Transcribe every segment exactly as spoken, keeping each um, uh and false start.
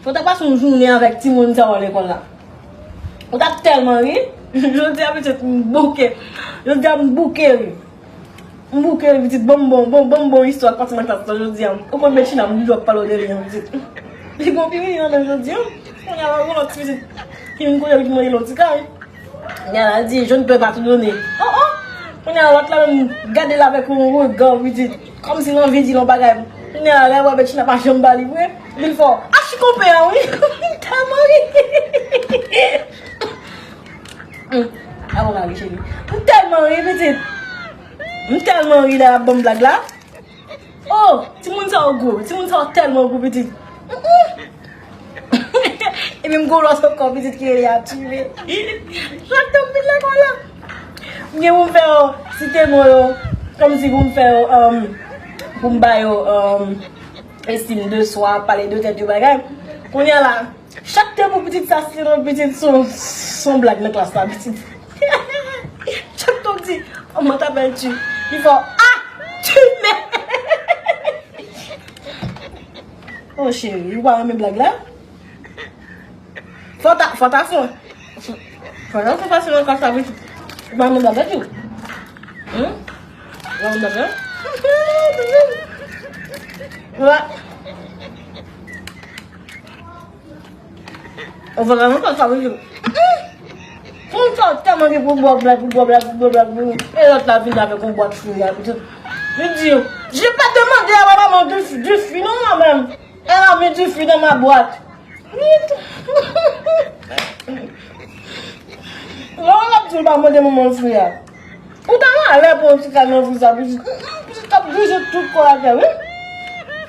Ou ta pase yon jounen avèk timoun sa yo lekòl la. Ou ta tèlman ri. Jodi a pitit m bouke. Jodi a m bouke ri. M bouke ri pitit. Ban m bon, bon, ban m bon istwa k pase nan klas la jodi a. Ou konn Betchina m toujou ap pale w de li an pitit. Li gon pi ri nan menm jodi a. Kounye a la gon lòt pitit ki vin kote l ki mande l yon ti kay. Kounye a la, l di, je ne peux pas te donner. Oh, oh! Kounye a la, lòt la menm gade l avèk yon rega, pitit. Kòmsi l anvi di l yon bagay. Kounye a la, lè wè Betchina pa janm ba li vre, li fè, achi konpè a, wi. M tèlman ri. Hmm. Avan m ale, cheri. M tèlman ri, pitit. M tèlman ri lè y ap ban m blag la. Oh, timoun sa yo gwo. Timoun sa yo tèlman gwo, pitit. Mm-mm. Epi m gon lòt ankò, pitit, ki rele Arthur. Chak tan m vin lekòl la, m gen pou m fè yo site non yo, kòmsi pou m fè yo, um, pou m ba yo, um, estime de soi, pale de tèt yo bagay. Kounye a la, chak tan pou pitit sa, se yon pitit, se yon, se yon blag nan klas la, pitit. Chak tan w di, comment t'appelles-tu? Li fè, ah, tu m'aimes. Oh, cheri, ou pa renmen blag la? Fò ta, fò ta fè. Fò ta fè pase nan klas la, pitit. Ou pa renmen blag la, tou? Hmm? Ou pa renmen blag la? Wè. Ou vrèman pa fabrize. Moun sa tèlman gen pou bwè blag, pou bwè blag, pou bwè blag, pou... E lòt la vin avèk yon bwat fri a, pitit. Li di, j'ai pas demandé à ma maman du, du fri, non, moi-même. Elle a mis du fri dans ma boîte. Lè w ap di w pa mande manman l fri a. Ou ta malè pou yon ti kal nan fri sa, pitit. Mm, mm, pitit t ap grije tout kò atè, wi.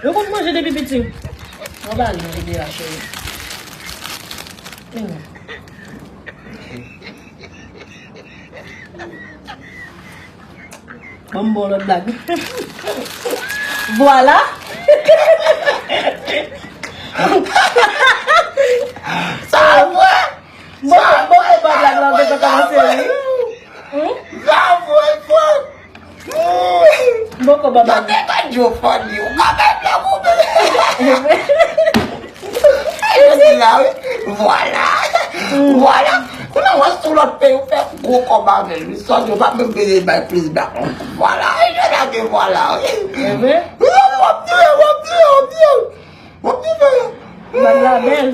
Yo konn manje depi piti. Mwen pa al nan vide a, cheri. Mm. Ban m bon lòt blag. Vwala. Sa vre? Bon, bon, bon, bon, blag la, ou te kòmanse ri. Hmm? Sa vre, vre. Bon, kòman blag la? Mwen te ka di w fanmi, ou ka bay blag ou byen. Yo di la, wi. Vwala. Hmm. Vwala. Kounye a, w ap sou lòt peyi, ou fè gwo kòb avè l, wi. Sòt yo pa menm bezwen bay plis blag. Vwala. E yo lage vwala, wi. E vre? Wi, w ap di, w ap di, w ap di. Bon, ki fè? Blag la bèl.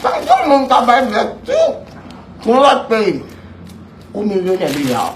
Pa gen moun ka bay bèl tou. Yon lòt peyi. Ou milyonè deja.